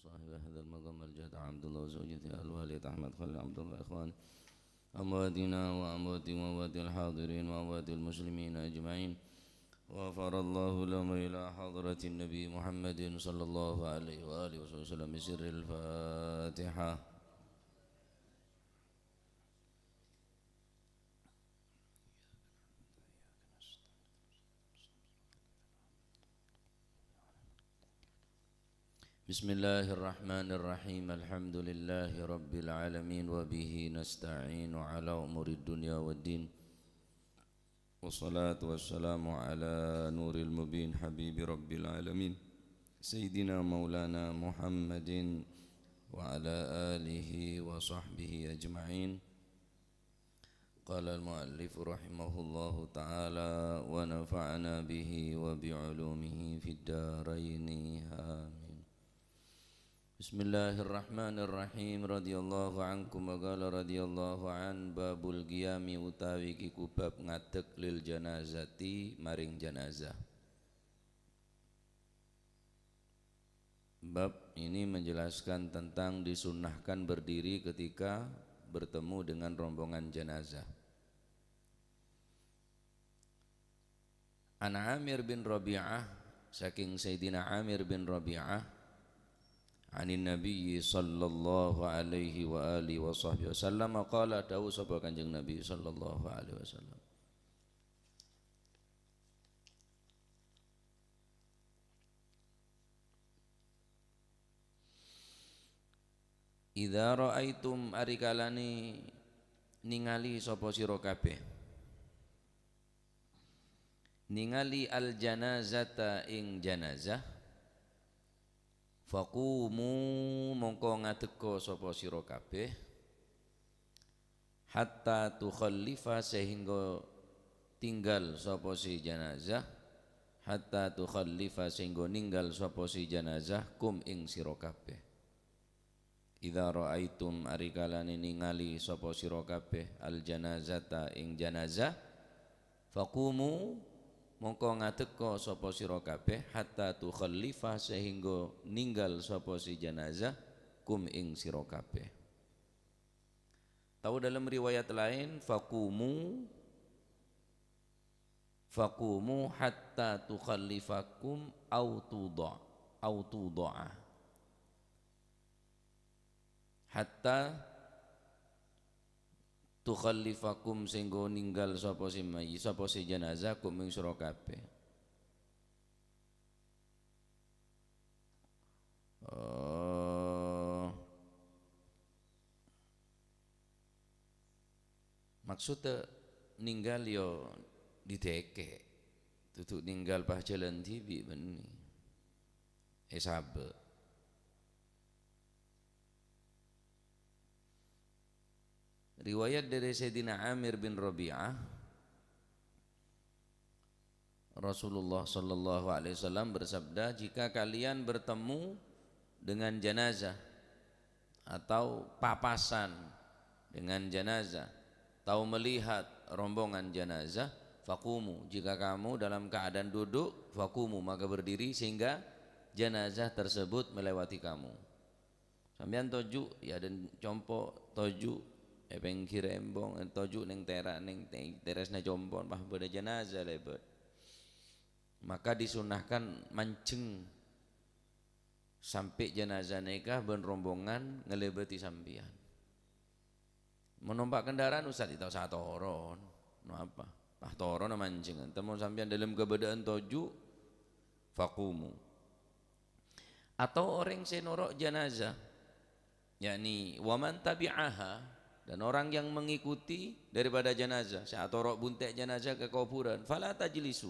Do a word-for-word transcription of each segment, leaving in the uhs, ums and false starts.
صاحب هذا المقام الجد عبد الله وزوجته الوالد أحمد خليل عبد الله وإخوانه أمواتنا وأموات وأموات الحاضرين وأموات المسلمين أجمعين. غفر الله لهم إلى حضرة النبي محمد صلى الله عليه وآله وصحبه وسلم بسر الفاتحة. بسم الله الرحمن الرحيم. الحمد لله رب العالمين، وبه نستعين على أمور الدنيا والدين. والصلاة والسلام على نور المبين حبيب رب العالمين سيدنا مولانا محمد وعلى آله وصحبه أجمعين. قال المؤلف رحمه الله تعالى ونفعنا به وبعلومه في الدارين. آمين. بسم الله الرحمن الرحيم. رضي الله عنكم وقال رضي الله عنه. باب القيام utawi iku bab ngadeg lil janazati maring janazah. Bab ini menjelaskan tentang disunnahkan berdiri ketika bertemu dengan rombongan jenazah. An Amir bin Rabi'ah, saking Sayyidina Amir bin Rabi'ah, anin Nabi sallallahu alaihi wa alihi wa sahbihi wasallam, qala, dawuh sapa Kanjeng Nabi sallallahu alaihi wasallam. Idza ra'aitum, ari kalane ningali sapa sira kabeh. Ningali al-janazata ing janazah. Faqumu, mongko ngadhekka sapa sira kabeh. Hatta tukhallifa, sehingga tinggal sapa si janazah. Hatta tukhallifa, sehingga ninggal sapa si janazah, kum ing sira kabeh. Idza ra'aitum, ari kalane ningali sapa sira kabeh, al janazata ing janazah, faqumu, mongko ngadhekka sapa sira kabeh, hatta tukhallifa, sehingga ninggal sapa si janazah, kum ing sira kabeh. Tau dalam riwayat lain, faqumu, faqumu hatta tukhallifakum au tuda-, au tuda'a. Hatta tukhallifakum, sehingga ninggal sapa si mayyit, sapa si janazah, kum ing sira kabeh. Oh. Maksudnya ninggal yo dideke. Dudu ninggal pas jalan dibi' benne. Esabe. Riwayat dari Sayyidina Amir bin Rabi'ah, Rasulullah sallallahu alaihi wasallam bersabda, "Jika kalian bertemu dengan jenazah atau papasan dengan jenazah, atau melihat rombongan jenazah, faqumu, jika kamu dalam keadaan duduk, faqumu, maka berdiri sehingga jenazah tersebut melewati kamu." Sampèyan toju', ya, dan compo' toju' è pèngghir embong, toju' neng tèra', neng te-, terasna compo', pas bâdâ jenazah lèbât. Maka disunahkan manjeng sampè' jenazah nèka bân rombongan ngalèbâti sampèyan. Mon nompa' kendaraan, Ustaz, ta' osa toron. No apa? Pas toron manjeng. Enten mon sampèyan dâlem kabâdâ'ân toju', faqumu. Atau orèng sè noro' jenazah, yakni, "Wa man tabi'aha," dan orang yang mengikuti daripada jenazah, sè atoro' bunte' jenazah ka kobhurân, "Fala tajlisu,"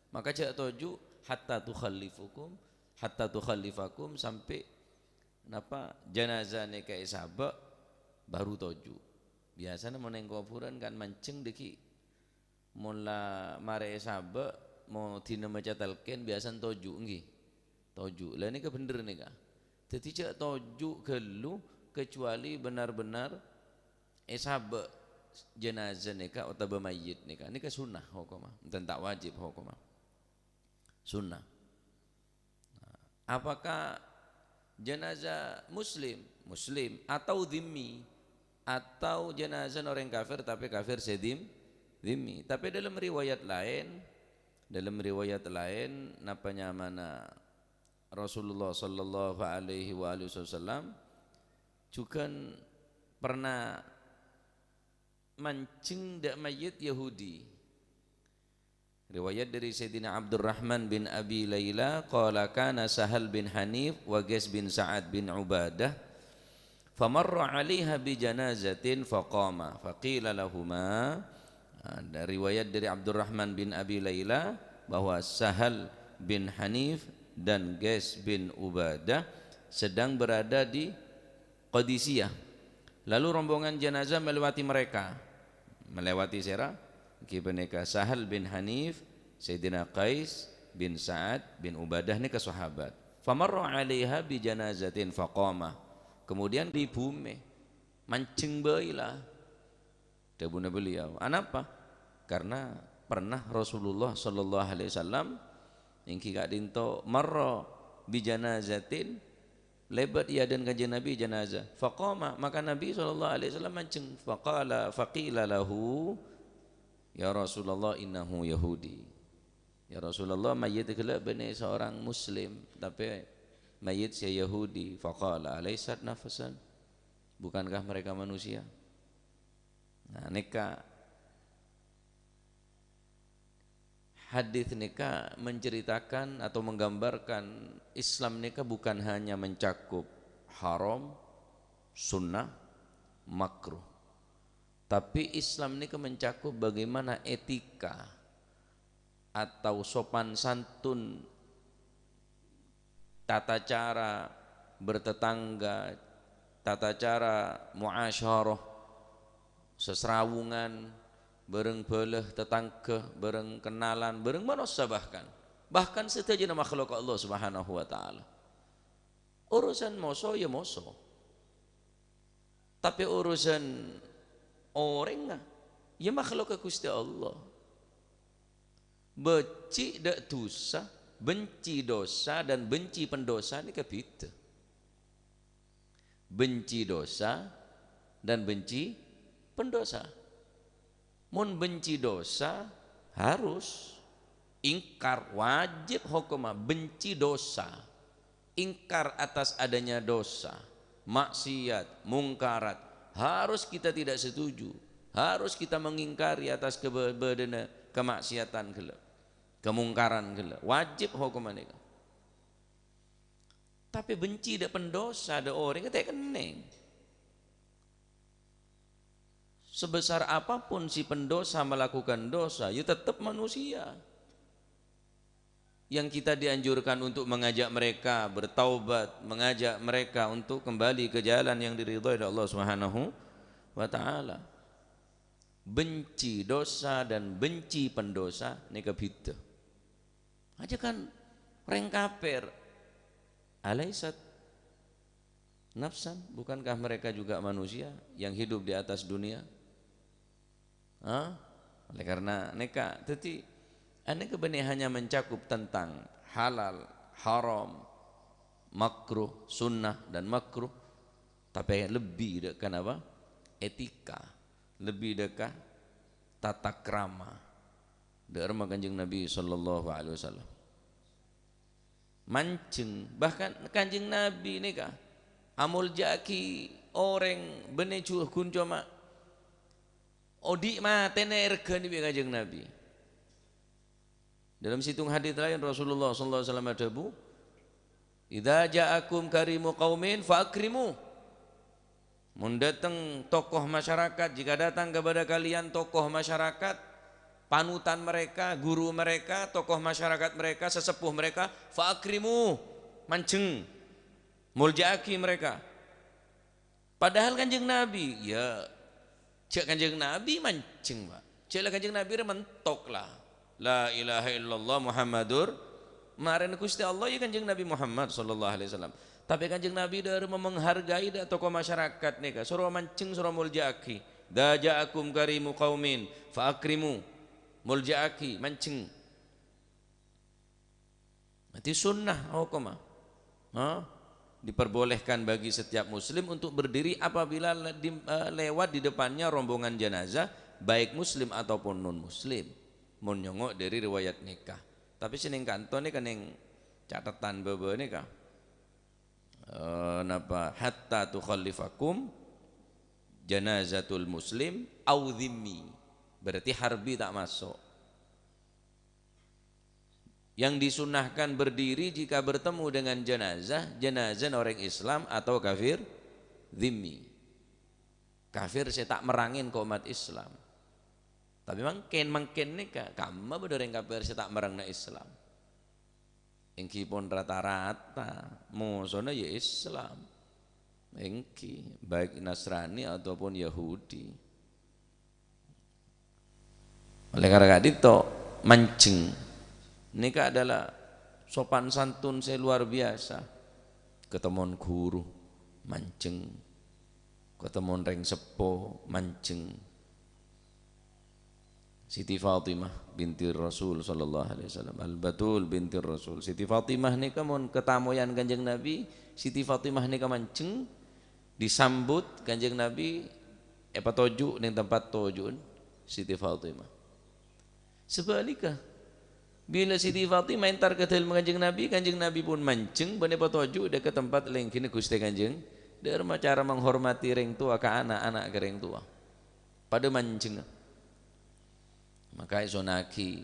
maka jhâ' toju', "hatta tukhallifukum," hatta tukhallifakum, sampè' napa, jenazah nèka èsabâ', baru toju'. Biasana mon neng kobhurân kan manjeng dâggi'. Mon la marè èsabâ', mon dina maca talqin, biasana toju', ngghi. Toju'. Lah nèka bhender nèka. Dhâddhi jhâ' toju' ghâllu, kecuali benar-benar èsabâ' jenazah nèka otabâ mayyit nèka. Nèka sunnah hokomma. Enten ta' wajib hokomma. Sunnah. Nah, apakah Jenazah muslim, muslim, atau dhimmi, atau jenazah orèng kafir, tapè kafir sè dhim-, dhimmi. Tapè dalam riwayat laèn, dalam riwayat laèn, napa nyamana Rasulullah sallallahu alaihi wa alihi wasallam jhughân pernah manjheng dâ' mayyit Yahudi. Riwayat dâri Sayyidina Abdurrahman bin Abi Laila, qala, kana Sahal bin Hanif wa Qais bin Sa'ad bin Ubadah, famarra 'alaiha bi janazatin faqama, faqila lahuma. Ada riwayat dari Abdurrahman bin Abi Laila bahwa Sahal bin Hanif dan Qais bin Ubadah sedang berada di Qadisiyah. Lalu rombongan jenazah melewati mereka. Melewati sèra? Èngghi panèka Sahal bin Hanif, Sayyidina Qais bin Sa'ad bin Ubadah nèka sahabat. Famarra 'alaiha bi janazatin faqama. Kemudian di bumi, manjheng bhâi la. Dhâbuna beliau, "Anapa?" Karena pernah Rasulullah sallallahu alaihi wasallam èngghi ka'dinto marra bi janazatin, lèbât è adâ'na Kanjeng Nabi janazah. Faqama, maka Nabi sallallahu alaihi wasallam manjheng. Faqala, faqila lahu, "Ya Rasulullah, innahu Yahudi." "Ya Rasulullah, mayyit ghellâ' bânnè seorang muslim, tapè mayyit sè Yahudi." Faqala, "Alaysat nafsan?" Bukankah mereka manusia? Nah, nèka hadis nèka menceritakan atau menggambarkan Islam nèka bukan hanya mencakup haram, sunnah, makruh. Tapi Islam nèka mencakup bagaimana etika atau sopan santun, tata cara bertetangga, tata cara muasyarah, sesrawungan, bâreng bhâlâ tetangga, bâreng kenalan, bâreng manossa bahkan. Bahkan sadhâjâna makhluk Allah Subhanahu wa Ta'ala. Urusan moso ya moso. Tapè urusan orèngnga, ya makhlukka Ghustè Allah. Bâcci dâ' dusa, benci dosa, dan benci pendosa nèka bhidhâ. Benci dosa dan benci pendosa. Mon benci dosa, harus. Ingkar, wajib hokomma benci dosa. Ingkar atas adanya dosa, maksiat, mungkarat, harus kita tidak setuju. Harus kita mengingkari atas kebâ-, bâdâna kamaksiatan ghellâ', kemungkaran ghellâ'. Wajib hokomma nèka. Tapè benci dâ' pendosa, dâ' orèng, ta' kennèng. Sebesar apapun si pendosa melakukan dosa, ya tetep manusia. Yang kita dianjurkan untuk mengajak mereka bertaubat, mengajak mereka untuk kembali ke jalan yang diridhoi oleh Allah Subhanahu wa Ta'ala. Benci dosa dan benci pendosa nèka bhidhâ. Aja kan rèng kafir. Alaisat nafsan, bukankah mereka juga manusia yang hidup di atas dunia? Hah? Oleh karena nèka, dhâddhi, anèka bânnè hanya mencakup tentang halal, haram, makruh, sunnah, dan makruh, tapè lebbi dâ' ka napa? Etika, lebbi dâ' ka tata krama. Dâ' remma Kanjeng Nabi sallallahu alaihi wasallam. Manjeng, bahkan Kanjeng Nabi nèka amolja'aghi orèng bânnè ju-, ghun coma odi' matèna èrghâni bi' Kanjeng Nabi. Dalam sèttong hadis laèn, Rasulullah sallallahu alaihi wasallam adhâbu, "Idza ja'akum karimu qaumin fa akrimu." Mon dâteng tokoh masyarakat, jika datang kepada kalian tokoh masyarakat, panutan mereka, guru mereka, tokoh masyarakat mereka, sesepuh mereka, fa akrimu, manjeng, molja'aghi mereka. Padahal Kanjeng Nabi, ya, jhâ' Kanjeng Nabi manjeng, Pak. Jhâ' la Kanjeng Nabi rè mentok la. La ilaha illallah Muhammadur, marèna Ghustè Allah ya Kanjeng Nabi Muhammad sallallahu alaihi wasallam. Tapè Kanjeng Nabi dâ' remma menghargai dâ' tokoh masyarakat nèka. Soro manjeng, soro molja'aghi. "Idza ja'akum karimu qaumin fa akrimu." Molja'aghi, manjeng. Dhâddhi sunnah hokomma. Ha? Diperbolehkan bagi setiap muslim untuk berdiri apabila le-, di, eh, lewat di depannya rombongan jenazah, baik muslim ataupun non-muslim. Mon nyongngo' dhâri riwayat nèka. Tapè sè nèng kanto nèka nèng catetan bâbâ nèka. Eh, napa? "Hatta tukhallifakum janazatul muslim au dhimmi." Berarti harbi ta' maso'. Yang disunnahkan berdiri jika bertemu dengan jenazah, jenazah orèng Islam atau kafir dhimmi. Kafir sè ta' merrangè ka ommat Islam. Tapè mangkèn, mangkèn nèka, kamma bâdâ orèng kafir sè ta' merrangè Islam. Èngghi pon rata-rata, mosona ya Islam. Èngghi, baik Nasrani ataupun Yahudi. Oleh karena itu, manjeng nèka adalah sopan santun sè luar biasa. Ketemon guru, manjeng. Ketemon rèng seppo, manjeng. Siti Fatimah binti Rasul sallallahu alaihi wasallam, Al-Batul binti Rasul. Siti Fatimah nèka mon katamoyan Kanjeng Nabi, Siti Fatimah nèka manjeng, disambut Kanjeng Nabi, èpatoju' nèng tempat toju'en Siti Fatimah. Sabhâligghâ, bilâ Siti Fatimah entar ka dâlem Kanjeng Nabi, Kanjeng Nabi pon manjeng bân èpatoju' dâ' ka tempat lèngghina Ghustè Kanjeng, dâ' remma cara menghormati rèng towa ka ana', ana' ka rèng towa. Padâ manjengnga. Maka èsonna'aghi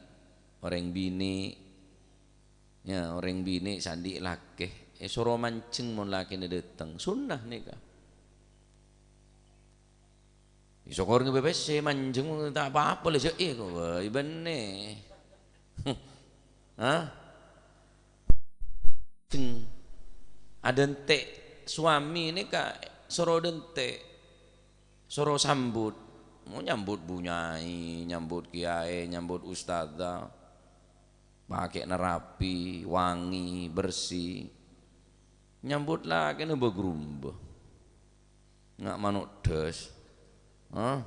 orèng binè', ya, orèng binè' sè andi' lakè, èsoro manjeng mon lakèna dâteng. Sunnah nèka. Èsokor ngèbâ pèssè, manjeng ta' pa-apa la, jâ', eh, kok bhâi bânnè. Hah? Jeng. Adântè' suami nèka soro dântè', soro sambut. Mau nyambut bu nyai, nyambut kiai, nyambut ustadzah. Pakè'na rapi, wangi, bersih. Nyambut lakèna bâ-grumba. Nga' mano' dhâs. Hah?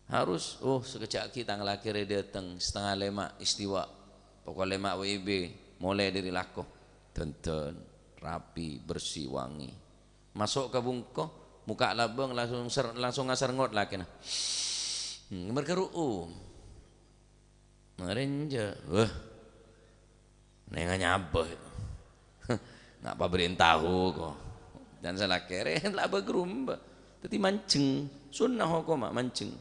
Harus, oh, sakejjhâ' aghi' tang lakè rè dâteng, setengah lèma' istiwa, pokol lèma' W I B, molè dâri lako. Dândân, rapi, bersih, wangi. Maso' ka bungko, mokka' labâng, langsung ser-, langsung aserngot lakèna. Hmm, marghâ ru'um. Marèn jâ', wah, nènga nyabâ. Nga' pabèrri'en tahu ko. Dan salakèrè la bâ-grumba. Dâddhi manjeng, sunnah hokomma manjeng.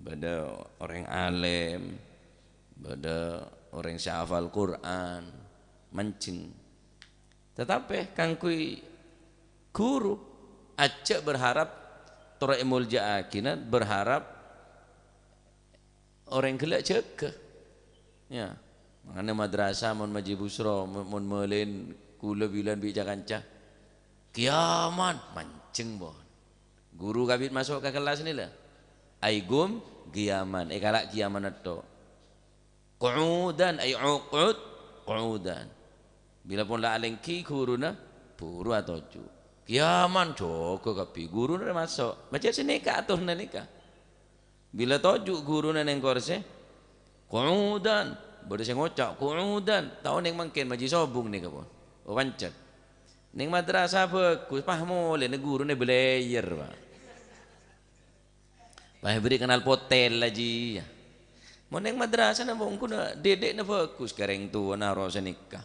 Bâdâ orèng alèm, bâdâ orèng sè hafal Qur'an, manjeng. Tatapè kaangghuy ghuru, ajjhâ' berharap toro' èmolja'aghina, berharap orèng ghellâ' jâgâ. Ya, mangkana madrasah mon Maji Busro, mon, mon mèlèn kaulâ bilân bi' ca-kanca. Qiyaman, manjeng pon. Ghuru kabit maso' ka kellas nèla. Aigum, qiyaman. Èkala' qiyamanna tho'. Qu'udan, ay uqud, qu'udan. Bilâ pon la alèngghi ghuruna, buru atoju'. Qiyaman, jâgâ kabbhi, ghuruna maso'. Macem sè nèka atorra nèka. Bilâ toju' ghuruna nèng korsè, qu'udan. Bâdâ sè ngoca', qu'udan. Tao nèng mangkèn maji sobung nèka pon. Oh, pancet. Nèng madrasah bhâghus, pas molèna ghuruna bâlèyèr, Pa'. Pas èbèrri' knalpot tèla, jiyâ. Mon nèng madrasah napa ongghu na-, dhidhi'na bhâghus ka rèng towa naro sanèka.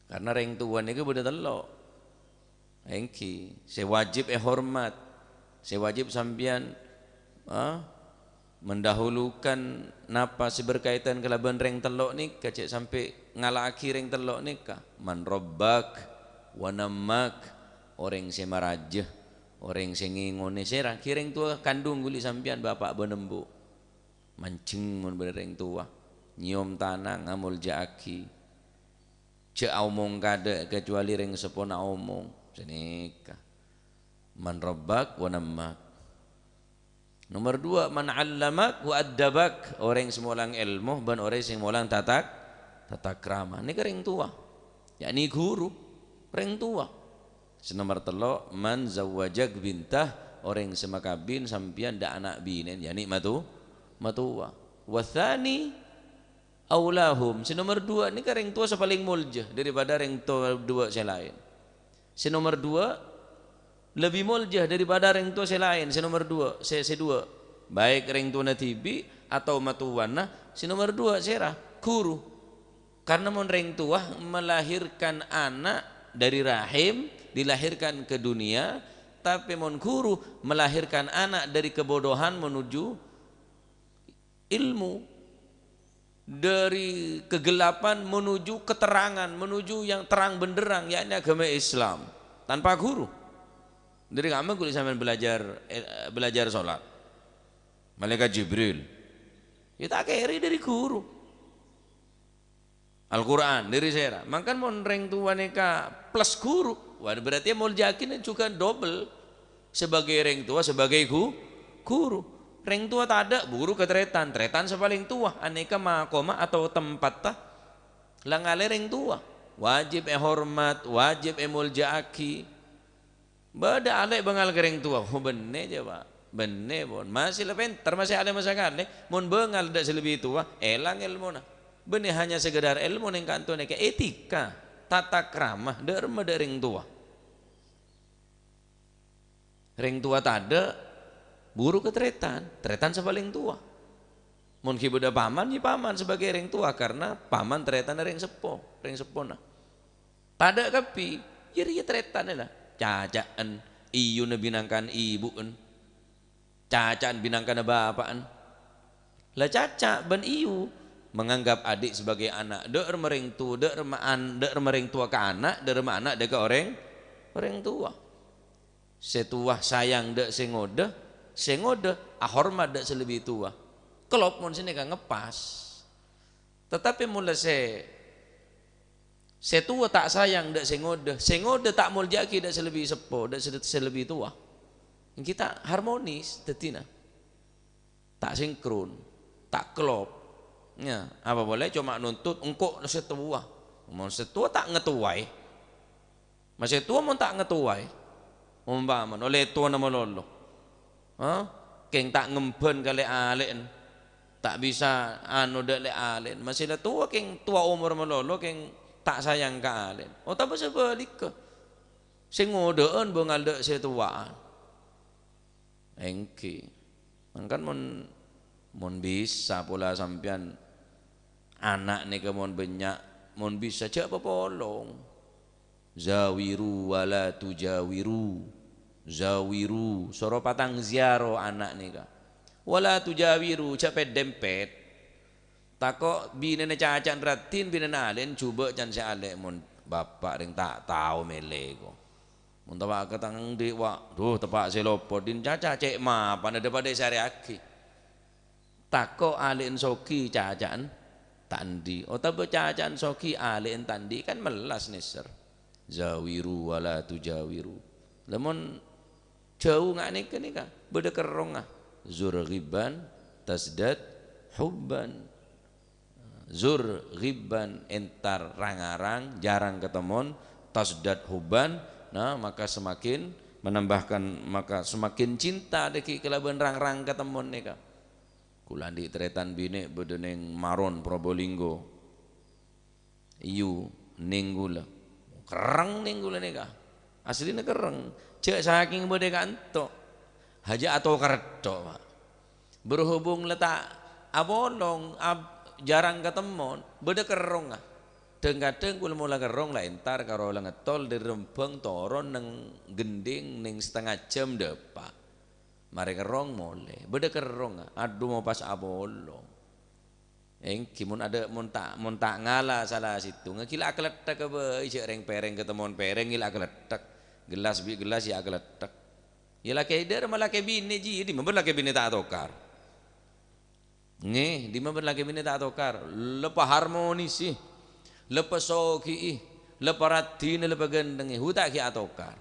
Karna rèng towa nèka bâdâ tello'. Èngghi, sè wajib èhormat, sè wajib sampèyan, ah, mendahulukan napa sè berkaitan kalabân rèng tello' nèka, jhâ' sampè' ngala'aghi rèng tello' nèka. Man rabbak wa nammak, orèng sè marajâ, orèng sè ngèngonè, sèra ghi' rèng towa kandung ghuli sampèyan, bapa' bân embu'. Manjeng mon bâdâ rèng towa, nyèyom tana, ngamolja'aghi. Jhâ' aomong kadâ' kecuali rèng seppona omong. Sanèka. Man rabbak wa nammak. Nomor dua, man allamak wa addabak. Orèng sè molang èlmo bân orèng sè molang tatak-, tatakrama. Nèka rèng towa. Yakni ghuru, rèng towa. Sè nomor tello', man zawwajak bintah. Orèng sè makabin sampèyan dâ' ana' binè'en, yakni matu-, matowa. Wa tsani, Aulahum, sè nomer duwâ' nèka rèng towa sè palèng molja dâripada rèng towa duwâ' sè laèn. Sè nomer duwâ' lebbi molja dâripada rèng towa sè laèn, sè nomer duwâ', sè, sè duwâ'. Baik rèng towana dhibi' atau matowana, sè nomer duwâ' sèra, ghuru. Karna mon rèng towa melahirkan anak dari rahim, dilahirkan ke dunia, tapè mon ghuru melahirkan anak dari kebodohan menuju ilmu, dari kegelapan menuju keterangan, menuju yang terang benderang, yakni agama Islam, tanpa guru. Dâri kamma ghuli sampèyan belajar, eh, belajar sholat? Malaikat Jibril. Ya ta' kèra dâri guru. Al-Qur'an, dâri sèra. Mangkana mon rèng towa nèka plus guru, wah, berarti molja'aghina juga double. Sebagai rèng towa, sebagai gu-, guru. Rèng towa tadâ', buru ka tarètan. Tarètan sè palèng towa, anèka makoma atau tempatta la ngalè rèng towa. Wajib èhormat, wajib èmolja'aghi. Bâdâ alè' bângal ka rèng towa. Oh, bânnè, jâ, Pa'. Bânnè, pon. Masè la pènter, masè alèm sakalè. Mon bângal dâ' sè lebbi towa, èlang èlmona. Bânnè hanya sekedar èlmo nèng kanto nèka etika, tata krama, dâ' remma dâ' rèng towa. Rèng towa tadâ', buru ka tarètan. Tarètan sè palèng towa. Mon ghi' bâdâ paman, ya paman sebagai rèng towa, karna paman tarètanna rèng seppo, rèng seppona. Tadâ' kabbhi, ya rèya tarètanna la. Caca'an, iyuna binangkana ibu'en. Caca'an binangkana bapa'en. La caca' bân iyu menganggap adik sebagai anak. Dâ' remma rèng towa, dâ' remma an-, dâ' remma rèng towa ka ana', dâ' remma ana' dâ' ka orèng, orèng towa. Sè towa sayang dâ' sè ngodâ, sè ngodâ ahormat dâ' sè lebbi towa. Kelop mon sè nèka ngeppas. Tetapi mon la sè, sè towa ta' sayang dâ' sè ngodâ, sè ngodâ ta' molja'aghi dâ' sè lebbi seppo, dâ' sè, sè lebbi towa, ènggi ta' harmonis dâddhina. Ta' senkron, ta' kelop. Ya, apa polè coma nuntut engko' sè towa. Mon sè towa ta' ngetowaè. Masè towa mon ta' ngetowaè. Ompamana, ollè towana malolo. Ha? Kèng ta' ngembhân ka lè'-alè'en. Ta' bisa anu dâ' lè'-alè'en. Masè la towa kèng towa omor malolo, kèng ta' sayang ka alè'en. Otabâ sabhâligghâ. Sè ngodâ'ân bângal dâ' sè towa'an. Ènggi. Mangkana mon, mon bisa pola sampèyan ana' nèka mon bânnya', mon bisa jhâ' papolong. Zawiru wa la tujawiru. Zawiru, soro patang ziyaro ana' nèka. Wa la tujawiru, jhâ' pèt-dèmpèt. Tako' binèna caca'an raddhin, binèna alè'en jhubâ' can sè alè', mon bapa' rèng ta' tao mèlè ko. Mon teppa' ka tang andi', wa', duh, teppa' sè lopot, din caca' cè' mapana dâ-padâ èsarèyaghi. Tako' alè'en soghi caca'an ta' andi', otabâ caca'an soghi alè'en ta' andi', kan mellas nèser. Zawiru wa la tujawiru. Lamon jhâu nga' nèka, nèka bâdâ kerrongnga. Zur ghibban tazdad hubban. Zur ghibban, entar rang-arang, jarang ketemmon, tazdad hubban, nah, maka semakin menambahkan, maka semakin cinta dhâggi' kalabân rang-rang ketemmon nèka. Kaulâ andi' tarètan binè' bâdâ nèng Maron, Probolinggo. Iyâ, nèng kaulâ. Kerreng nèng kaulâ nèka. Aslina kerreng. Jhâ' sakèng bâdâ è kanto. Hajâ atokar tok, Pa'. Berhubung la ta' apolong, ab-, jarang katemmon, bâdâ kerrongnga. Dhâng-kadhâng kaulâ mola kerrong la entar karo la ngettol dâri Rembang toron nèng Gendhing nèng satengnga jam dâpa'. Marè kerrong molè, bâdâ kerrongnga, adhu, mau pas apolong. Ènggi, mon adâ', mon ta', mon ta' ngala sala sèttongnga, ghi' la akaletthek bhâi, jhâ' rèng-pèrèng katemmon pèrèng, ghi' la akaletthek. Gellas bi' gellas, ya, akaletthek. Ya, lakè dâ' remma lakè binè, jiyâ, dimma bân lakè binè ta' atokar. Ngghi, dimma bân lakè binè ta' atokar. La paharmonisi, la pasoghi'i, la paraddhina, la paghânthengngè, hu ta' ghi' atokar.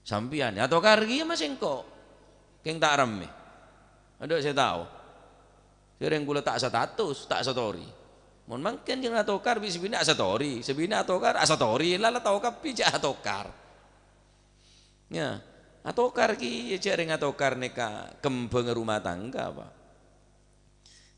Sampèyan, atokar kèya ma' sèngko'. Kèng ta' rammè. Adâ' sè tao. Sèrèng kaulâ ta' status, ta' story. Mon mangkèn jhâ' atokar bi' sè binè' astory, sè binè' atokar astory, la la tao kabbhi jhâ' atokar. Ya, atokar kèya jhâ' rèng atokar nèka kembhângnga rumah tangga, Pa'.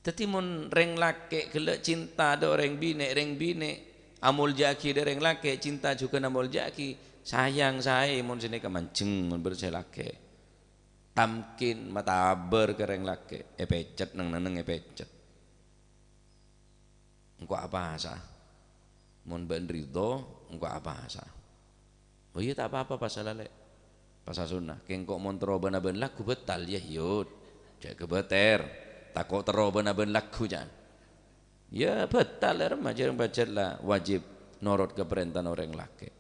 Dhâddhi, mon rèng lakè' ghellâ' cinta dâ' orèng binè', rèng binè' amoljâ'aghi dâ' rèng lakè', cinta jhughân amoljâ'aghi, sayang saè mon sanèka manjheng mon bârâ' sè lakè'. Tamkin, matabâr ka rèng lakè', èpècet, neng-nenneng èpècet. Engko' apasa'a. Mon bâ'na ridho, engko' apasa'a. Oh iyâ, ta' pa-apa, pasala lè'. Pasa sonnat. Kèng engko' mon terro bân-abân lagghu bâtal, yâ, yut. Jhâ' ghâbâtèr. Tako' terro bân-abân lagghu, jhâ'. Yâ, bâtal, èrèmma jhârâng pajhât la wajib norot ka parèntana orèng lakè'.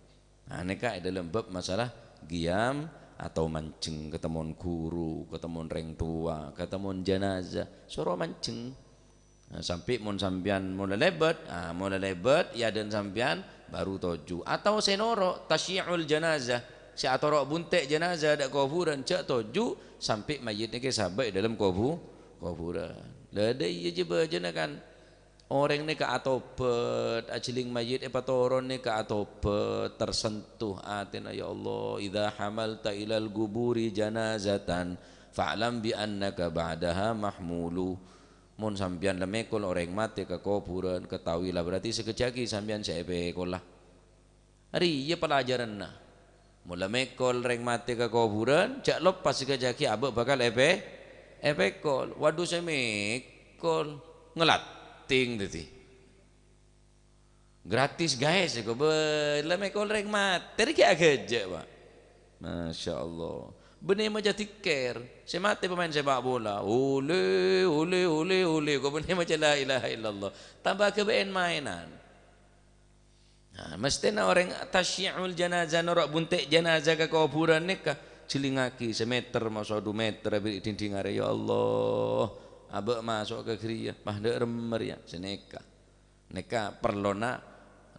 Nah, nèka è dâlem bab masalah qiyam atau manjheng, katemmon ghuru, katemmon rèng towa, katemmon janazah, soro manjheng. Nah, sampè' mon sampèyan mola lèbât, ah, mola lèbât, yâ, dân sampèyan baru toju'. Atau sè noro', tasyi'ul janazah, sè atoro' bunte' janazah dâ' kobhurân, jhâ' toju' sampè' mayyit nèka èsabâ' è dâlem kobu-, kobhurân. La, dâ' iyâ jâ bâjâna kan. Orèng nèka atobât, ajhâling mayyit èpatoron nèka atobât, tersentuh atèna, "Ya Allah, idza hamalta ilal quburi janazatan, fa'lam bi annaka ba'daha mahmulu." Mon sampèyan la mèkol orèng matè ka kobhurân, ketahuilah berarti sakejjhâ' aghi' sampèyan sè èpèkolla. Arèya pelajaranna. Mon la mèkol rèng matè ka kobhurân, jhâ' loppa sakejjhâ' aghi' abâ' bhâkal èpè-, èpèkol. Waduh, sè mèkol nglatting dhâddhi. Gratis, guys, èko bâ-, la mèkol rèng matè rèya aghâjâ', Pak. Masya Allah. Bânnè maca dzikir. Sè matè pemain sepak bola. Olè, olè, olè, olè. Ko bânnè maca la ilaha illallah. Tamba aghâbây maènan. Nah, mestèna orèng tasyi'ul janazah, noro' bunte' janazah ka kobhurân nèka, jhâlingaghi sameter, maso' du meter, aberri' dhindhing arè, "Ya Allah, abâ' maso' ka ghâriyâ, pas dâ' remma rèya." Sanèka. Nèka parlona,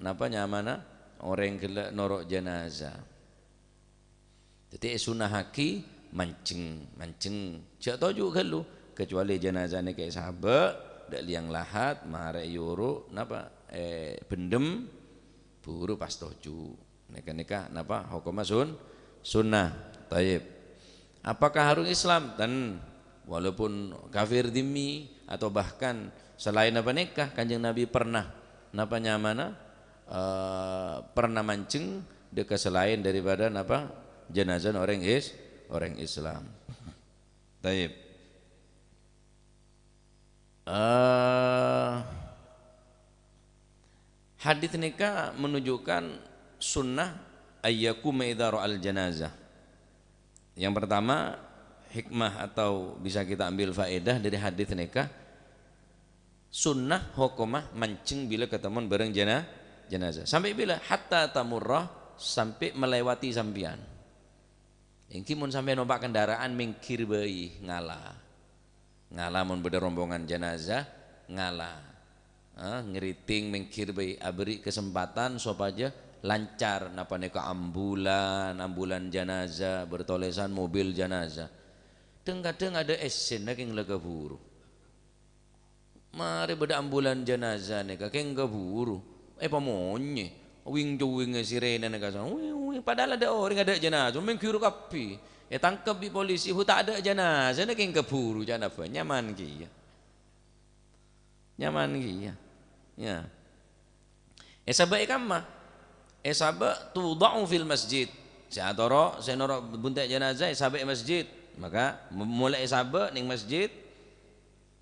napa nyamana, orèng ghellâ' noro' janazah. Dhâddhi èsunnahaghi manjheng, manjheng. Jhâ' toju' ghâllu, kecuali janazah nèka èsabâ', dâ' liyang lahat, marè èyoro', napa, èbhendhem, buru pas toju'. Nèka-nèka, napa, hokomma sun-, sunnah. Thayyib. Apakah harus Islam? Ten. Walaupun kafir dhimmi atau bahkan selain apa nèka, Kanjeng Nabi pernah, napa nyamana, eh, pernah manjheng dâ' ka selain daripada napa, janazah orèng Is-, orèng Islam. Taib. Eh, hadits nèka menunjukkan sunnah ayyakuma idza ra'al janazah. Yang pertama, hikmah atau bisa kita ambil faedah dari hadits nèka, sunnah hokomma manjheng bilâ katemmon bâreng jana-, janazah. Sampè' bilâ? Hatta tamurra, sampè' melewati sampèyan. Èngghi mon sampè' nompa' kendaraan, mèngghir bhâi, ngala. Ngala mon bâdâ rombongan janazah, ngala. Ah, ngriting mèngghir bhâi, aberri' kasempatan sopajâ lancar, napa nèka ambulan, ambulan janazah, bertulisan mobil janazah. Dhâng-kadhâng adâ' èssèna kèng la kabhuru. Marè bâdâ ambulan janazah nèka kèng kabhuru, èpamonyè, wing-cuwingngè sirenana kasa, wing, wing, padahal adâ' orèng, adâ' janazah, mèngghir kabbhi. Ètangkep bi' polisi, hu, ta' adâ' janazah nèka kèng kabhuru, jhâ' napa, nyaman kèya. Nyaman kèya. Ya. Èsabâ' è kamma? Èsabâ' tudha'u fil masjid. Sè atoro', sè noro' bunte' janazah èsabâ' è masjid. Maka, m-, molaè èsabâ' neng masjid,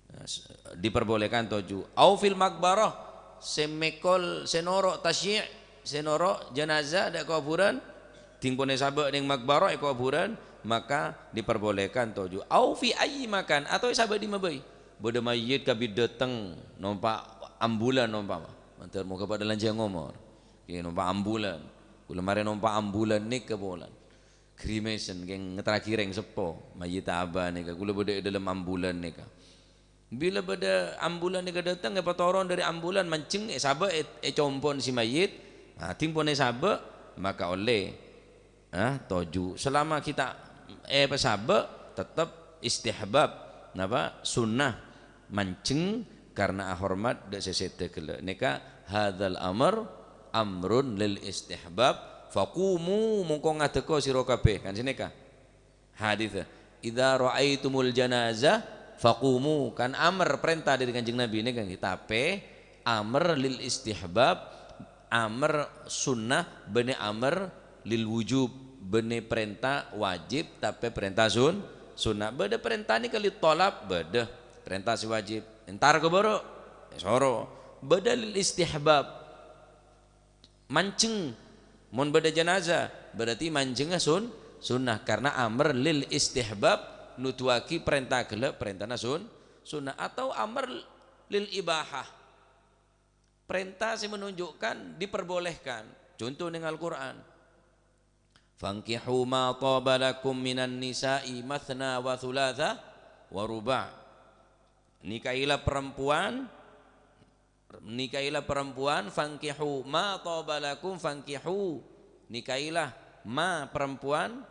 nah, s-, diperbolehkan toju'. Au fil maqbarah, sè mèkol, sè noro' tasyi', sè noro' janazah dâ' kobhurân, dhing pon èsabâ' neng maqbarah è kobhurân, maka diperbolehkan toju'. Au fi ayyi makan, atau èsabâ' dimma bhâi. Bâdâ mayyit kabit dâteng, nompa' ambulan ompama. Mandhâr moghâ padâ lanjhâng omor. Iyâ, nompa' ambulan. Kaulâ marè nompa' ambulan nèka polana. Grimesen, kèng ngeterraghi rèng seppo, mayyit abâ' nèka, kaulâ bâdâ è dâlem ambulan nèka. Bilâ bâdâ ambulan nèka dâteng, èpatoron dâri ambulan, manjheng, èsabâ', è-, ècompon si mayyit, nah, dhing pon èsabâ', maka ollè, ah, toju'. Selama kita èpasabâ', tettep istihbab, napa, sunnah, manjheng, karna ahormat dâ' sè sèdhâ ghellâ'. Nèka, hadzal amr amrun lil istihbab, faqumu, mongko ngadhekko sira kabeh. Kan sanèka hadits, "Idza ra'aitumul janazah Faqumu, kan amr, parènta dhâri Kanjeng Nabi nèka, tapè amr lil istihbab, amr sunnah, bânnè amr lil wujub, bânnè parènta wajib, tapè parènta sun-, sunnah. Bâdâ parènta nèka lit thalab, bâdâ parènta sè wajib. Entar ka bârâ', èsoro. Bâdâ lil istihbab, manjeng. Mon bâdâ janazah, berarti manjengnga sun-, sunnah, karena amr lil istihbab, nuduwaghi parènta ghellâ', parèntana sun-, sunnah, atau amr lil ibahah, parènta sè menunjukkan diperbolehkan. Conto neng Al-Qur'an, "Fankihu ma thaba lakum minan nisa'i matsna wa tsulatsa wa ruba'." Nikahilah perempuan, nikahilah perempuan, fankihu ma thaba lakum, fankihu, nikahilah ma perempuan,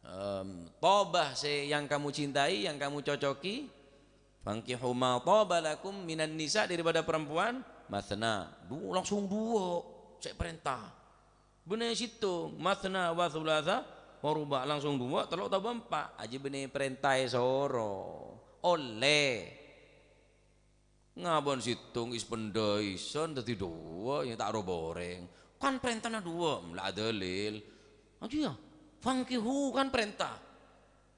em, thaba sè yang kamu cintai, yang kamu cocoki, fankihu ma thaba lakum minan nisa, daripada perempuan, matsna, du-, langsung duwâ', sè parènta. Bânnè sèttong, matsna wa tsulatsa wa ruba', langsung duwâ', tello' otabâ empa', ajiyâ bânnè parènta èsoro. Ollè. Ngabân sèttong is pendaisan dhâddhi duwâ', ya ta' ro borèng. Kan parèntana duwâ', la adalil. Ajiyâ, fankihu kan parènta.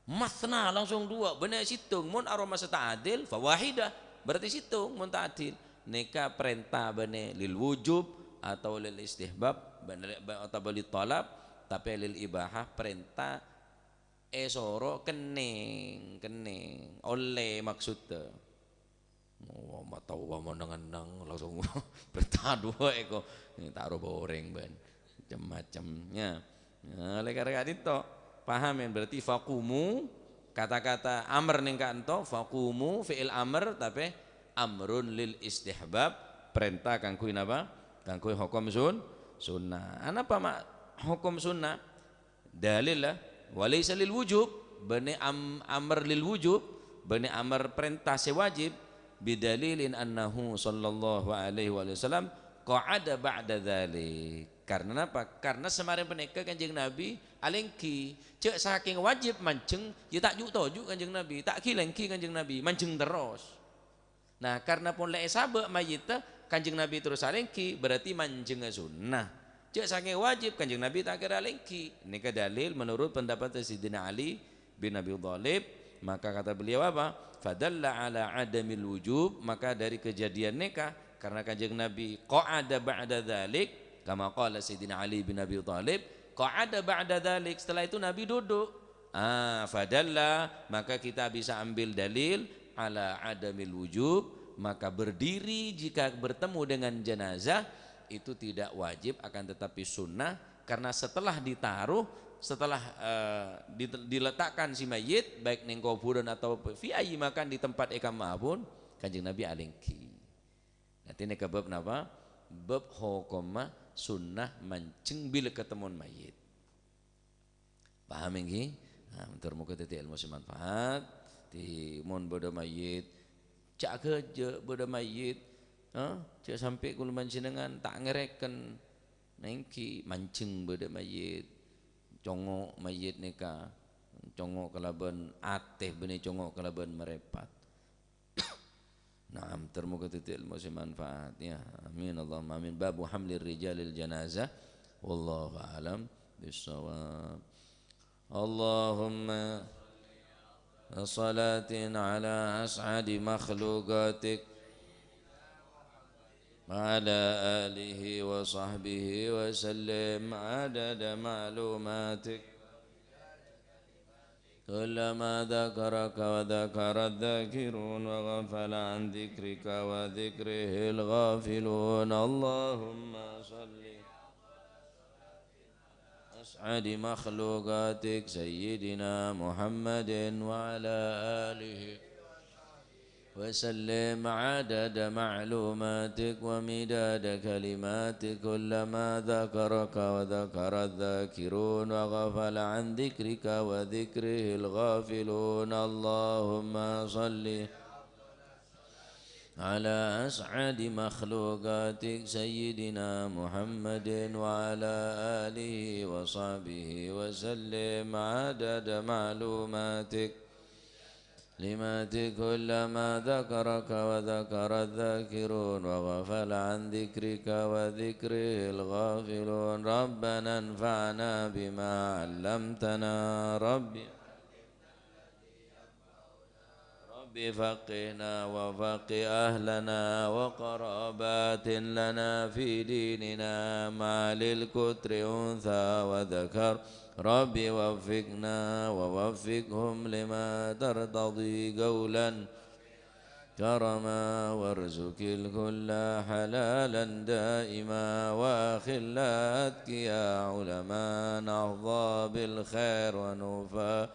Matsna langsung duwâ', bânnè sèttong. Mon aromasa ta' adil, fa wahidah, berarti sèttong mon ta' adil. Nèka parènta bânnè lil wujub atau lil istihbab, bânnè, ba-, otabâ lit thalab, tapè lil ibahah, parènta èsoro kennèng, kennèng, ollè maksoddhâ. Oh, ma' tao, ma' neng-enneng, langsung parènta duwâ' èko. Ini ta' ro borèng bân. Macem-macem, ya. Nah, oleh karena itu, paham ya? Berarti faqumu, kata-kata amr neng ka'ento, faqumu, fi'il amr, tapè amrun lil istihbab, parènta kaangghuy napa? Kaangghuy hokom sun-, sunnah. Anapa ma' hokom sunnah? Dalil la, wa laisa lil wujub, bânnè am-, amr lil wujub, bânnè amr parènta sè wajib, bidalilin annahu sallallahu alaihi wasallam qa'ada ba'da dzalik. Karena napa? Karena samarèng panèka Kanjeng Nabi alèngghi. Jhâ' sakèng wajib manjeng, ya ta' ju'-toju' Kanjeng Nabi, ta' ghi-lèngghi Kanjeng Nabi, manjeng terros. Nah, karena pon la èsabâ' mayyitta, Kanjeng Nabi terros alèngghi, berarti manjengnga sunnah. Jhâ' sakèng wajib, Kanjeng Nabi ta' kèra alèngghi. Nèka dalil menurut pendapat Sayyidina Ali bin Abi Thalib, maka kata beliau apa? Fadalla ala adamil wujub, maka dari kejadian nèka, karena Kanjeng Nabi qa'ada ba'da dzalik, kama qala Sayyidina Ali bin Abi Thalib, qa'ada ba'da dzalik, setelah itu Nabi duduk. Ah, fadalla, maka kita bisa ambil dalil ala adamil wujub, maka berdiri jika bertemu dengan jenazah itu tidak wajib, akan tetapi sunnah, karena setelah ditaruh, setelah, eh, di-, diletakkan si mayit, baik neng kuburan atau fi ayyi makan, di tempat è kamma pon, Kanjeng Nabi alèngghi. Artinya ke bab napa? Bab hokomma sunnah manjeng bilâ ketemuan mayit. Paham èngghi? Nah, mator moga dhâddhi èlmo sè manfaat. Di mon bâdâ mayit, jhâ' ghâjâ bâdâ mayit, ha? Jhâ' sampè' kaulâ panjhennengngan ta' ngèrèken. Nèngghi manjeng bâdâ mayit, congo' mayit nèka, congo' kalabân atè bânnè congo' kalabân marèpat. Naam, termoga dhâddhi èlmo sè manfaat, ya. Amin, Allahumma amin. Babu hamlir rijalil janazah. Wallahu a'lam bissawab. Allahumma salatin ala as'adi makhluqatik wa ala alihi wa sahbihi wa sallim adada ma'lumatik. كلما ذكرك وذكر الذاكرون وغفل عن ذكرك وذكره الغافلون. اللهم صل أسعد مخلوقاتك سيدنا محمد وعلى آله وسلم عدد معلوماتك ومداد كلماتك، كلما ذكرك وذكر الذاكرون وغفل عن ذكرك وذكره الغافلون. اللهم صل على أسعد مخلوقاتك سيدنا محمد وعلى آله وصحبه وسلم عدد معلوماتك. المسلمات كلما ذكرك وذكر الذاكرون وغفل عن ذكرك وذكره الغافلون. ربنا انفعنا بما علمتنا. رب رب فقهنا وفقه أهلنا وقرابات لنا في ديننا مع للكتر أنثى وذكر. رب وفقنا ووفقهم لما ترتضي قولا كرما وارزق الكل حلالا دائما وأخلاء أتقياء علماء نحظى بالخير ونوفى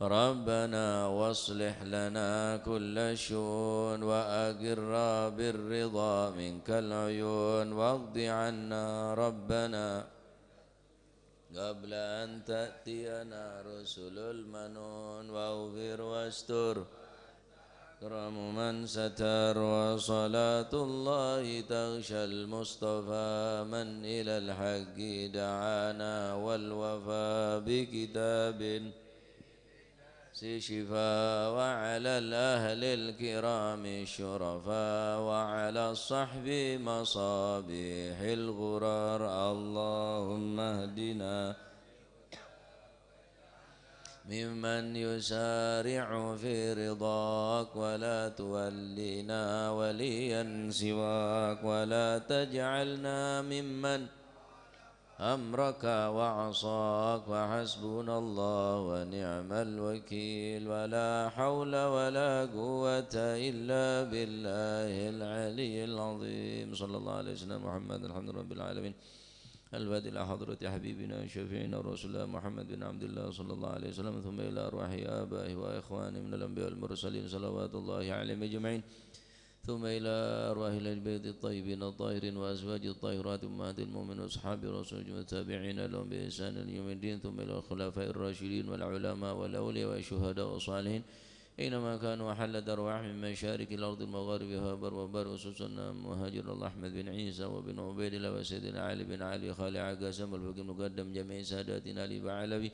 ربنا واصلح لنا كل الشؤون وأقر بالرضا منك العيون واقض عنا ربنا قبل أن تأتينا رسل المنون واغفر واستر أكرم من ستر وصلاة الله تغشى المصطفى من إلى الحق دعانا والوفا بكتاب الناس شفاء وعلى الأهل الكرام الشرفاء وعلى الصحب مصابيح الغرر. اللهم اهدنا ممن يسارع في رضاك ولا تولنا وليا سواك ولا تجعلنا ممن أمرك وعصاك وحسبنا الله ونعم الوكيل ولا حول ولا قوة إلا بالله العلي العظيم. صلى الله عليه وسلم محمد الحمد رب العالمين. الفاتحة لحضرة حبيبنا وشفيعنا رسول الله محمد بن عبد الله صلى الله عليه وسلم ثم إلى أرواح آبائه وإخوانه من الأنبياء والمرسلين صلوات الله عليهم أجمعين. ثم إلى أرواح أهل البيت الطيبين الطاهرين وأزواجه الطاهرات أمهات المؤمنين وأصحاب رسول الله والتابعين لهم بإحسان إلى يوم الدين. ثم إلى الخلفاء الراشدين والعلماء والأولياء والشهداء والصالحين أينما كانوا وحلت أرواحهم من مشارق الأرض ومغاربها بر وبحر، خصوصا مهاجر الله أحمد بن عيسى وبن عبيد الله وسيدنا علي بن علي خالع قاسم الفقيه المقدم جميع ساداتنا آل بعلوي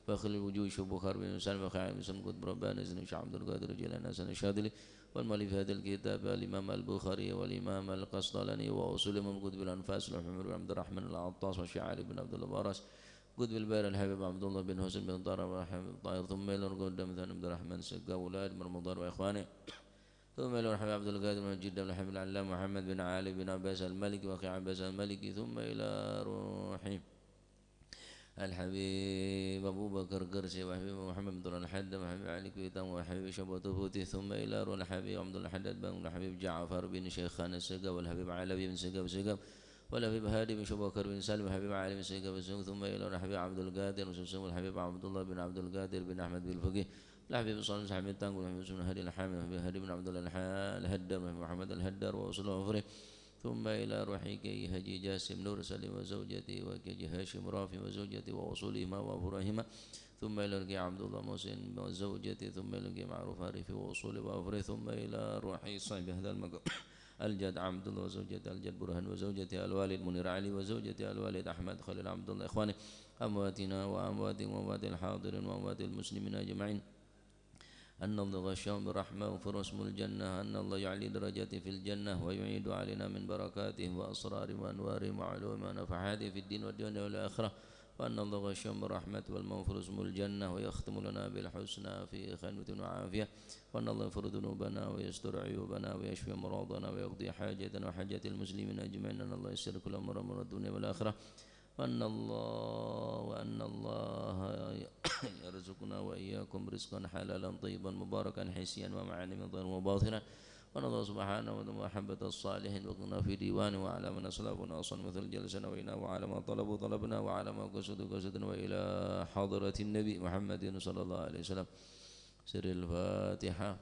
فخر الوجوه شيخ بكر بن سالم وخير مسلم قطب رباني سيدنا الشيخ عبد القادر الجيلاني حسن الشاذلي والمؤلف هذا الكتاب الإمام البخاري والإمام القسطلاني وأصول الإمام قطب الأنفاس محمد بن عبد الرحمن العطاس والشيخ علي بن عبد الله براس قطب البحر الحبيب عبد الله بن حسين بن طاهر والحبيب طاهر ثم إلى القدام ثاني عبد الرحمن سقا ولاية مرمضان وإخوانه ثم إلى الحبيب عبد القادر بن جدة والحبيب العلامة محمد بن علي بن عباس المالكي وأخي عباس المالكي ثم إلى روحي الحبيب أبو بكر قرشي وحبيب محمد بن طلال الحداد وحبيب علي كويتان وحبيب شبوت فوتي ثم إلى روح الحبيب عبد الله الحداد بن الحبيب جعفر بن شيخان السقا والحبيب علوي بن سقا وسقا والحبيب هادي بن شبوكر بن سالم وحبيب علي بن سقا وسقا ثم إلى روح الحبيب عبد القادر بن سقا والحبيب عبد الله بن عبد القادر بن أحمد بن الفقيه الحبيب صالح حميد تانقل وحبيب سمن هادي الحامي وحبيب هادي بن عبد الله الح- الهدار وحبيب محمد الهدار وأصول وفره ثم إلى روح كي حاجي جاسم نور سليم وزوجته وكي حاجي هاشم رافي وزوجته وأصولهما وفروعهما ثم إلى كي عبد الله محسن وزوجته ثم إلى كي معروف عارف وأصوله وفره ثم إلى روح صاحب هذا المقام الجد عبد الله وزوجته الجد برهان وزوجته الوالد منير علي وزوجته الوالد أحمد خليل عبد الله إخوانه أمواتنا وأمواتهم وأموات الحاضرين وأموات المسلمين أجمعين. أن الله غشاهم بالرحمة وفرسهم الجنة، أن الله يعلي درجاته في الجنة ويعيد علينا من بركاتهم وأسرارهم وأنوارهم وعلومهم ونفحاتهم في الدين والدنيا والآخرة، وأن الله غشاهم بالرحمة والمغفرة وفرسهم الجنة ويختم لنا بالحسنى في خير وعافية، وأن الله يغفر ذنوبنا ويستر عيوبنا ويشفي مرضانا ويقضي حاجاتنا وحاجات المسلمين أجمعين، أن الله يسر كل أمر أمور الدنيا والآخرة، وأن الله، وأن الله يرزقنا وإياكم رزقا حلالا طيبا مباركا حسيا ومعاني من ظاهر وباطنا. وأن الله سبحانه وتعالى محبة الصالحين وقنا في ديوانه وعلى من أسلفنا وصلنا مثل جلسنا وإنا وعلى ما طلبوا طلبنا وعلى ما قصدوا قصدنا وإلى حضرة النبي محمد صلى الله عليه وسلم. سر الفاتحة.